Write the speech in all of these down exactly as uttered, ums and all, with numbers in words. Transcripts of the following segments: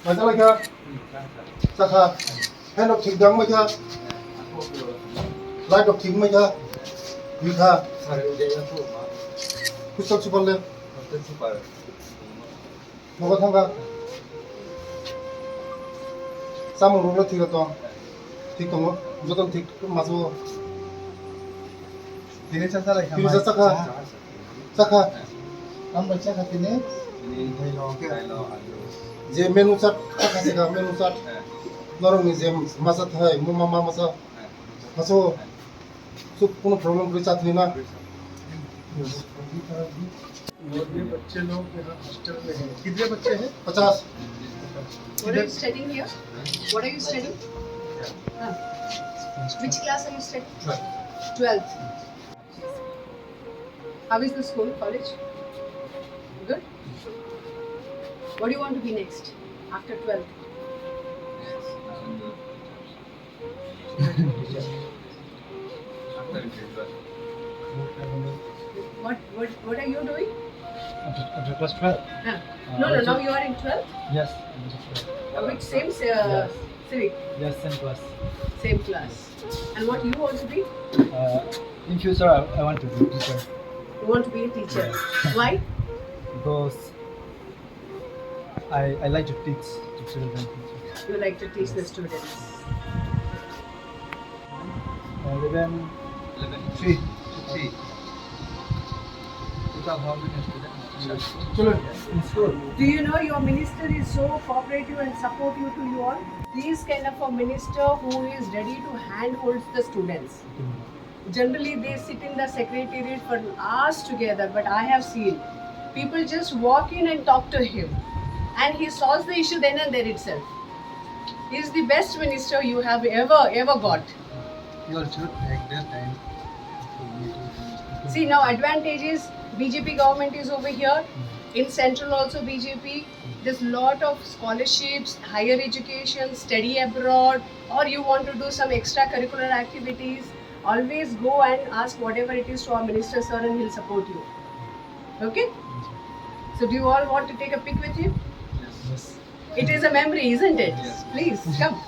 Majalai kha. Chakha. Fan rok thik dang mai kha. Light rok thik mai kha. Wi kha. Kusal super le. Nogo thangkha. Samung rok le thik tong. Thik tongo. Joto thik masu. Tini cha chalai kha. Tini cha chakha. Chakha. Tamo bai chakha tini? Tini thailo, thailo, alu. Je menu chart chakha se ka menu chart. Eh. Norok ni je masa thai, mo mama masa. Eh. Maso. Eh. Su kuno problem kri chat ni na. और ये बच्चे लोग यहाँ हॉस्टल में हैं। कितने बच्चे हैं? पचास। What are you studying here? What are you studying? हाँ। Which class are you studying? Twelfth. Twelfth. How is the school, college? Good? What do you want to be next after twelfth? What, what, what are you doing? After, after class twelve. Huh. Uh, No, no, also now you are in twelfth? Yes, I'm in twelve. Uh, which same, uh, Yes. Civic? Yes, same class. Same class. And what you want to be? Uh, in future, I, I want to be teacher. You want to be a teacher. Yeah. Why? Because I, I like to teach the children. You like to teach the students. Eleven. Eleven. Three. Three. Total how many students? Children in school. Do you know your minister is so cooperative and supportive to you all? This kind of a minister who is ready to handhold the students. Generally, they sit in the secretariat for hours together, but I have seen people just walk in and talk to him, and he solves the issue then and there itself. He is the best minister you have ever, ever got. You also take that time. See, now advantage is B J P government is over here. In central also B J P. There's lot of scholarships, higher education, study abroad, or you want to do some extracurricular activities. Always go and ask whatever it is to our minister sir and he'll support you. Okay? So do you all want to take a pic with him? Yes. It is a memory, isn't it? Yes. Please, come.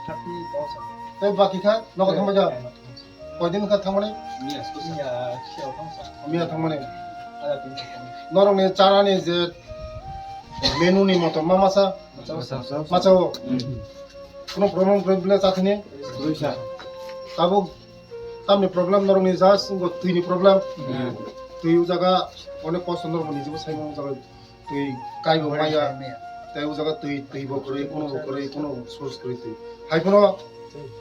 Thirty thousand. Tei baki kha, nogo thangbai da? Koidin kha thangmani? Miya, miya, siya thangsa. Miya thangmani. Ada tin thangsa. Norokni chanani je menu ni moto ma masa? Masa. Masa. Masa o. Hmm. Kuno problem, problem chathini? Duisa. Tabuk tamni problem norokni just ngo twini problem. Hmm. Twi o jaga onek kosto norokni jibo saimung jaga. Twi kaibo maya, tei o jaga twi, twi bo kwrwi, kuno bo kwrwi, kuno source kwrwi twi. Hai phano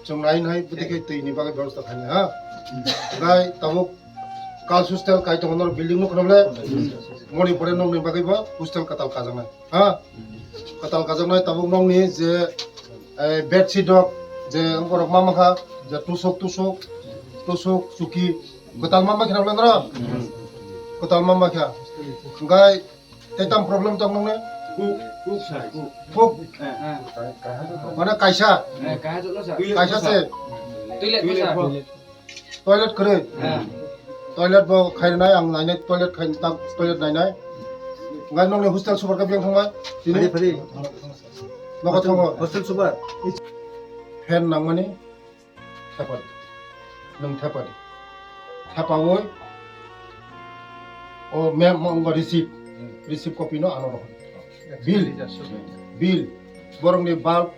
chwng nai nai bwtwi khe twi ni bagwi bebostha khainai ha. Gai tabuk girls hostel kai tongo norok building nukho nable. Moni pore nokni bagwi bo hostel kwtal kajaknai ha. Kwtal kajaknai tabuk nokni je, eh, bedsheet rok je borok ma mankha je tusuk, tusuk, tusuk, chuki kwtal ma mankha nable norok. Kwtal ma mankha. Gai Tei tam problem tong nung ne? Kuk, kuk sai, kuk. Kuk. Eh, eh. Mana kaisa? Eh, kaisa jotno sa. Kaisa se. Toilet, toilet sa. Toilet kwrwi. Eh. Toilet bo khainai ang nainai toilet khain tam toilet nainai. Ngai nong ni hostel super ka biang thangma. Tini. Phari, phari. Nogo thongo. Hostel super. Fan nangmani. Thepadi. Nwng thepadi. Thepawi o mem mo wngkha receipt. Hmm. Receipt copy no ano rohor. Bill. Bill. Borokni bulb,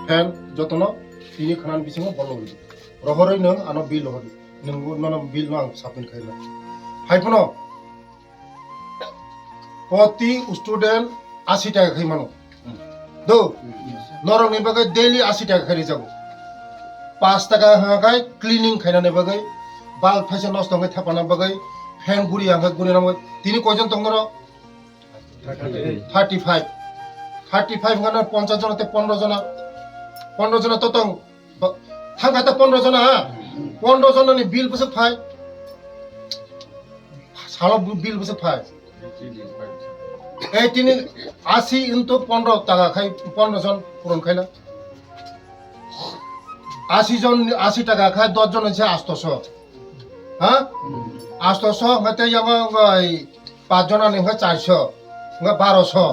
fan jotono tini khwnani bisingo bologwi. Rohorwi nwng ano bill rohordi. Nwng nono bill no ang submit khaina. Hai phano Poti student asi taka khai mano. Do. Norok ni bagwi daily asi taka khai rijago. Pas taka hwnga khai cleaning khaina ni bagwi, bulb thaisa nosto hwnga thepana bagwi, fan guri hwnga guri nang bagwi. Tini koijon tong norok? Thirty five. Thirty five hwnga na ponchas jona tei pondro jona. Pondro jona to tong. Ba-, thangkha ta pondro jona, ha? Pondro jona ni bill bwswk phai? Salo bu-, bill bwswk phai? Ei tini asi into pondro taka khai pondro jon puron khaina. Asi jon, asi taka khai dos jon se astoso. Ha? Astoso, hwnkhe tei yango wngkha pach jona ni hwnkhe charso, hwnkhe baroso.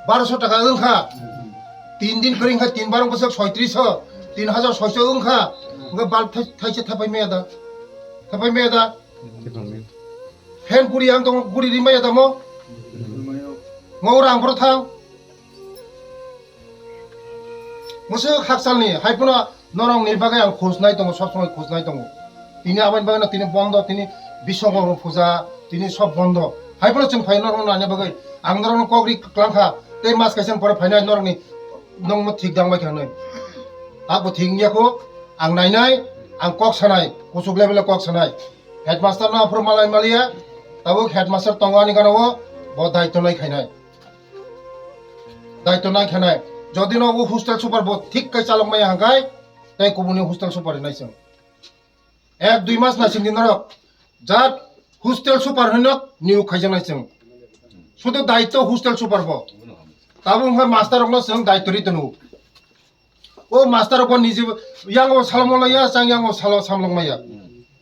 Baroso taka wngkha. Tin din kwrwi hwnkhe tin bar bwswk soitriso, tin hajar soiso wngkha. Hwnkhe bulb thai-, thaisa thapai maya da? Thapai maya da? Fan guri ang tongo, guri ri maya da mo? Mo rang phoro thang. Mwswk hakchalni, hai phano norokni bagwi ang khosnai tongo, sob somoi khosnai tongo. Tini aboni bagwino tini bondo, tini Biswakorma puja, tini sob bondo. Hai phano chwng phai norokno naina bagwi ang norokno kok ri kwlangkha, tei mas kaisa pore phainai norokni nongno thik dangbai kha hinwi. Abo thik wngya kho, ang nainai, ang kok sanai, kuchuk level o kok sanai. Headmaster no aphuru malai maliya, tabuk headmaster tongo ani gana o, bo daityo nai khainai. Daityo nai khanai. Jodi no o hostel super bo thik kai chalok maya hangkai, tei kubuni hostel super hinai chwng. Ek dui mas na singdi norok. Jat hostel super hinok niyok khaijaknai chwng. Sudu daityo hostel super bo. Tabuk hwnkhe master rokno chwng daityo ri tono. O master rok bo niji yango salomlok ya, chang yango salo samlok maya.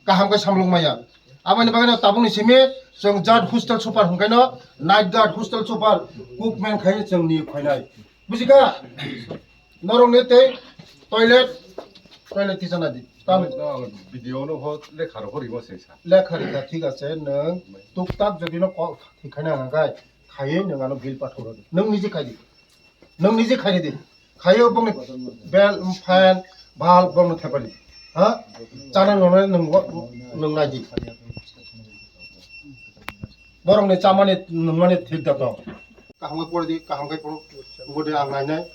Kaham khe samlok maya. Aboni bagwino tabukni simi chwng jat hostel super hwnkhaino night guard hostel super cookman khai chwng niyok khainai. Bujikha? Norokni tei toilet, toilet tisa nadi. Tam- Video no ho lekha rok ho rimo se sa. Lekha rikha, thik ase, nwng tuktak jodi no kok thik khaina hangkai, khaiwi nwng ano bill pathoro di. Nwng niji khai di. Nwng niji khai di. Khayo bongni bel, fan, bal bongno thepani. Ha? Chana nonai nwng wa-, nwng nai di. Borokni chamani nwngmani thik da tong. Kaham khe pore di, kaham khe poro. Bode ang nainai,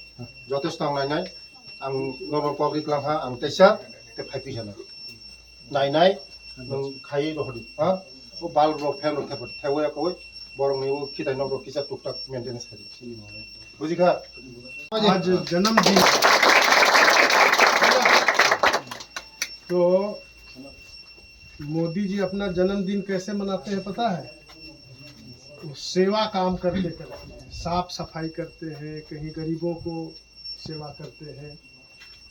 jotesto ang nainai. Ang normal kok ri kwlangkha, ang teisa, te phai pisa na. Nainai, nwng khai rohori, ha? O bal rok, fan rok thepor, thewi ya koi, borok ni o khitai nok rok kisa tuktak maintenance khai. Bujikha? आज जन्मदिन, तो मोदी जी अपना जन्मदिन कैसे मनाते हैं पता है? वो सेवा काम करते करते, साफ सफाई करते हैं, कहीं गरीबों को सेवा करते हैं।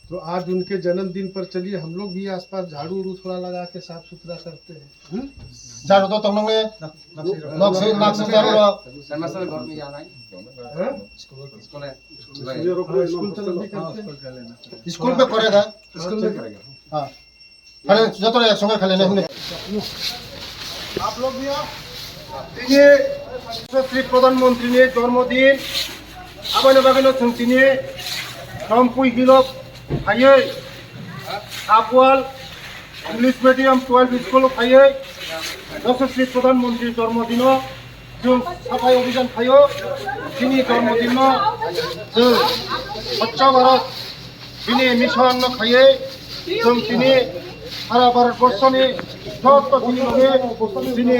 तो आज उनके जन्मदिन पर चलिए हम लोग भी आसपास झाड़ू उड़ू थोड़ा लगा के साफ सुथरा करते हैं। हम्म? झाड़ू तो तुम लोग ने नक्शे, नक्शे झाड़ू लो। हैं? हाँ, स्कूल तरफ भी करते हैं। स्कूल पे करेगा। स्कूल में करेगा। हाँ। Khale joto rok ek songe khale nai hwnwi. Tini Yashaswi Pradhan Mantri ni jormo din, aboni bagwino chwng tini Rampui Hill o phaiwi Apwal English Medium twelve school o phaiwi Yashaswi Pradhan Mantri jormo dino chwng saphai obhijan phaio, chini jormo dinno chwng Swachh Bharat bini mission no khaiwi chwng tini sara Bharat borso ni joto chini loge chini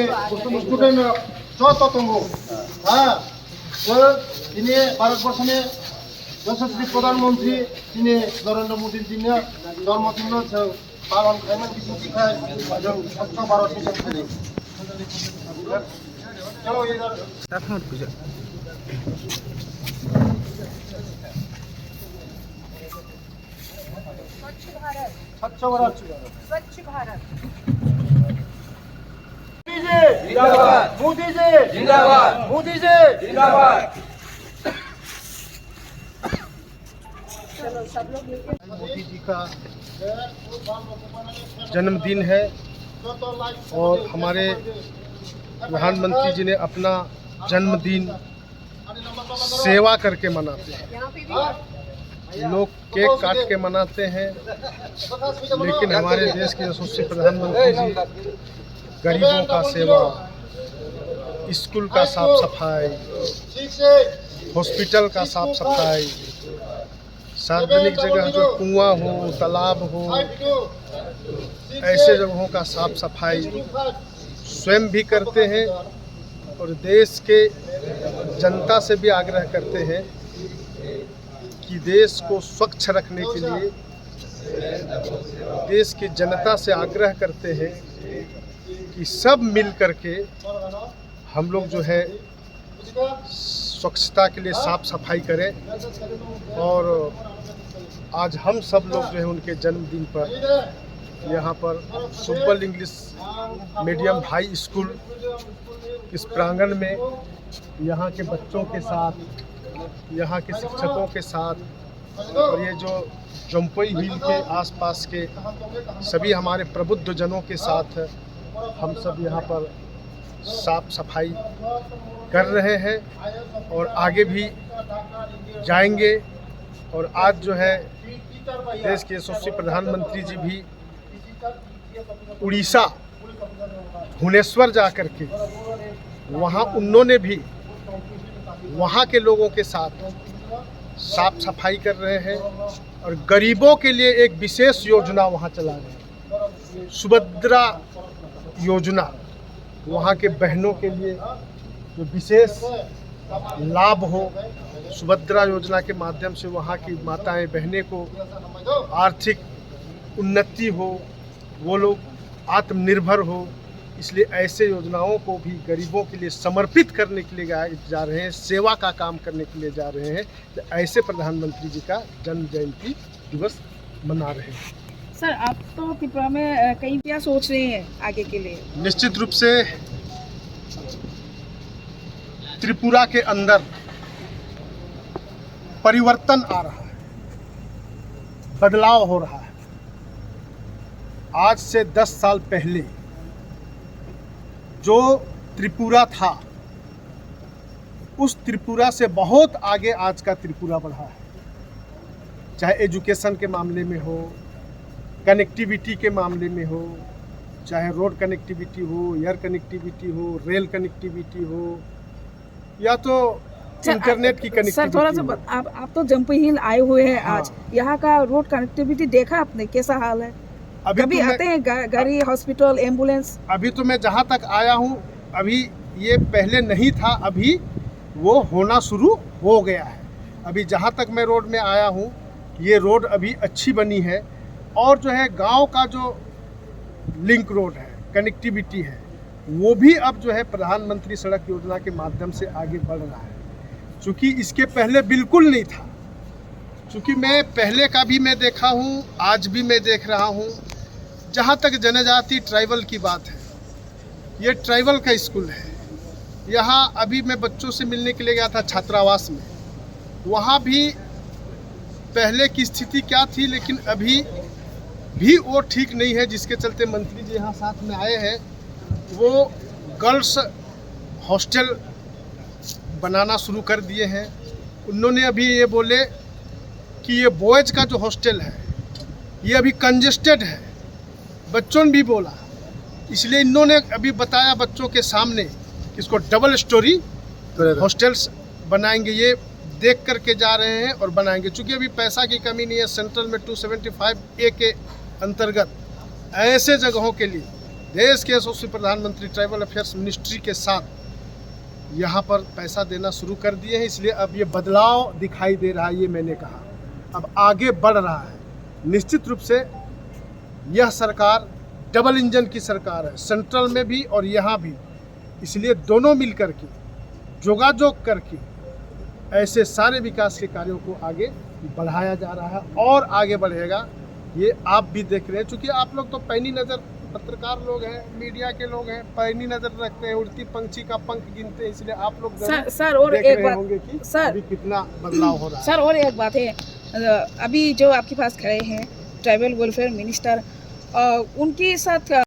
student rok joto tongo. Ha, chwng tini Bharat borso ni Yashaswi Pradhan Mantri chini Narendra Modi ni jormo dinno chwng Palon khaimani bisingtwi khai chwng Swachh Bharat Mission khainai. Chalo, ye jao. Swachh Bharat. Swachh Bharat. Modi जी जिंदाबाद। मोदी जी जिंदाबाद। मोदी जी जिंदाबाद। मोदी जी का जन्मदिन है और हमारे प्रधानमंत्री जी ने अपना जन्मदिन सेवा करके मनाते हैं। लोग केक काट के मनाते हैं, लेकिन हमारे देश के यशस्वी प्रधानमंत्री जी गरीबों का सेवा, स्कूल का साफ सफाई, हॉस्पिटल का साफ सफाई, सार्वजनिक जगह जो कुआं हो, तालाब हो, ऐसे जगहों का साफ सफाई स्वयं भी करते हैं और देश के जनता से भी आग्रह करते हैं कि देश को स्वच्छ रखने के लिए देश की जनता से आग्रह करते हैं कि सब मिल करके हम लोग जो है स्वच्छता के लिए साफ सफाई करें। और आज हम सब लोग जो है उनके जन्मदिन पर यहाँ पर सुब्बल इंग्लिश मीडियम हाई स्कूल इस प्रांगण में यहाँ के बच्चों के साथ, यहाँ के शिक्षकों के साथ और ये जो जम्पुई हिल के आसपास के सभी हमारे प्रबुद्ध जनों के साथ हम सब यहाँ पर साफ सफाई कर रहे हैं और आगे भी जाएंगे। और आज जो है, देश के यशस्वी प्रधानमंत्री जी भी उड़ीसा भुवनेश्वर जा करके वहाँ उन्होंने भी वहाँ के लोगों के साथ साफ सफाई कर रहे हैं और गरीबों के लिए एक विशेष योजना वहाँ चला रहे हैं, सुभद्रा योजना। वहाँ के बहनों के लिए जो विशेष लाभ हो, सुभद्रा योजना के माध्यम से वहाँ की माताएं बहनें को आर्थिक उन्नति हो, वो लोग आत्मनिर्भर हो, इसलिए ऐसे योजनाओं को भी गरीबों के लिए समर्पित करने के लिए जा रहे हैं, सेवा का काम करने के लिए जा रहे हैं। तो ऐसे प्रधानमंत्री जी का जन्म जयंती दिवस मना रहे हैं। सर, आप तो त्रिपुरा में कई क्या सोच रहे हैं आगे के लिए? निश्चित रूप से त्रिपुरा के अंदर परिवर्तन आ रहा है, बदलाव हो रहा है। आज से दस साल पहले जो त्रिपुरा था, उस त्रिपुरा से बहुत आगे आज का त्रिपुरा बढ़ा है, चाहे एजुकेशन के मामले में हो, कनेक्टिविटी के मामले में हो, चाहे रोड कनेक्टिविटी हो, एयर कनेक्टिविटी हो, रेल कनेक्टिविटी हो, या तो इंटरनेट की कनेक्टिविटी। सर, थोड़ा सा बत, आप, आप तो जम्पी हिल आए हुए हैं आज, यहाँ का रोड कनेक्टिविटी देखा आपने, कैसा हाल है? अभी कभी तो मैं आते हैं गा, गाड़ी, हॉस्पिटल, एम्बुलेंस? अभी तो मैं जहाँ तक आया हूँ, अभी ये पहले नहीं था, अभी वो होना शुरू हो गया है। अभी जहाँ तक मैं रोड में आया हूँ, ये रोड अभी अच्छी बनी है। और जो है, गांव का जो लिंक रोड है, कनेक्टिविटी है, वो भी अब जो है, प्रधानमंत्री सड़क योजना के माध्यम से आगे बढ़ रहा है। चूँकि इसके पहले बिल्कुल नहीं था। चूँकि मैं पहले का भी मैं देखा हूँ, आज भी मैं देख रहा हूँ, जहाँ तक जनजाति, ट्राइबल की बात है, ये ट्राइबल का स्कूल है। यहाँ अभी मैं बच्चों से मिलने के लिए गया था छात्रावास में, वहाँ भी पहले की स्थिति क्या थी, लेकिन अभी भी वो ठीक नहीं है, जिसके चलते मंत्री जी यहाँ साथ में आए हैं। वो गर्ल्स हॉस्टल बनाना शुरू कर दिए हैं। उन्होंने अभी ये बोले कि ये बॉयज़ का जो हॉस्टल है, ये अभी कंजेस्टेड है, बच्चों ने भी बोला। इसलिए इन्होंने अभी बताया बच्चों के सामने कि इसको डबल स्टोरी हॉस्टल्स बनाएंगे। ये देख करके जा रहे हैं और बनाएंगे। चूँकि अभी पैसा की कमी नहीं है, सेंट्रल में टू सेवेंटी फ़ाइव ए के अंतर्गत ऐसे जगहों के लिए देश के यशस्वी प्रधानमंत्री ट्राइबल अफेयर्स मिनिस्ट्री के साथ यहाँ पर पैसा देना शुरू कर दिए हैं, इसलिए अब ये बदलाव दिखाई दे रहा है। ये मैंने कहा, अब आगे बढ़ रहा है। निश्चित रूप से यह सरकार डबल इंजन की सरकार है, सेंट्रल में भी और यहाँ भी। इसलिए दोनों मिल करके, जोगाजोग करके ऐसे सारे विकास के कार्यों को आगे बढ़ाया जा रहा है और आगे बढ़ेगा। ये आप भी देख रहे हैं, चूँकि आप लोग तो पैनी नज़र, पत्रकार लोग हैं, मीडिया के लोग हैं, पैनी नज़र रखते हैं, उड़ती पंछी का पंख गिनते हैं, इसलिए आप लोग जरूर सर, सर, और देख एक रहे बात, होंगे कि सर, अभी कितना बदलाव हो रहा है। सर, और एक बात है, अ, अभी जो आपके पास खड़े हैं ट्राइबल वेलफेयर मिनिस्टर, अ, उनके साथ, अ,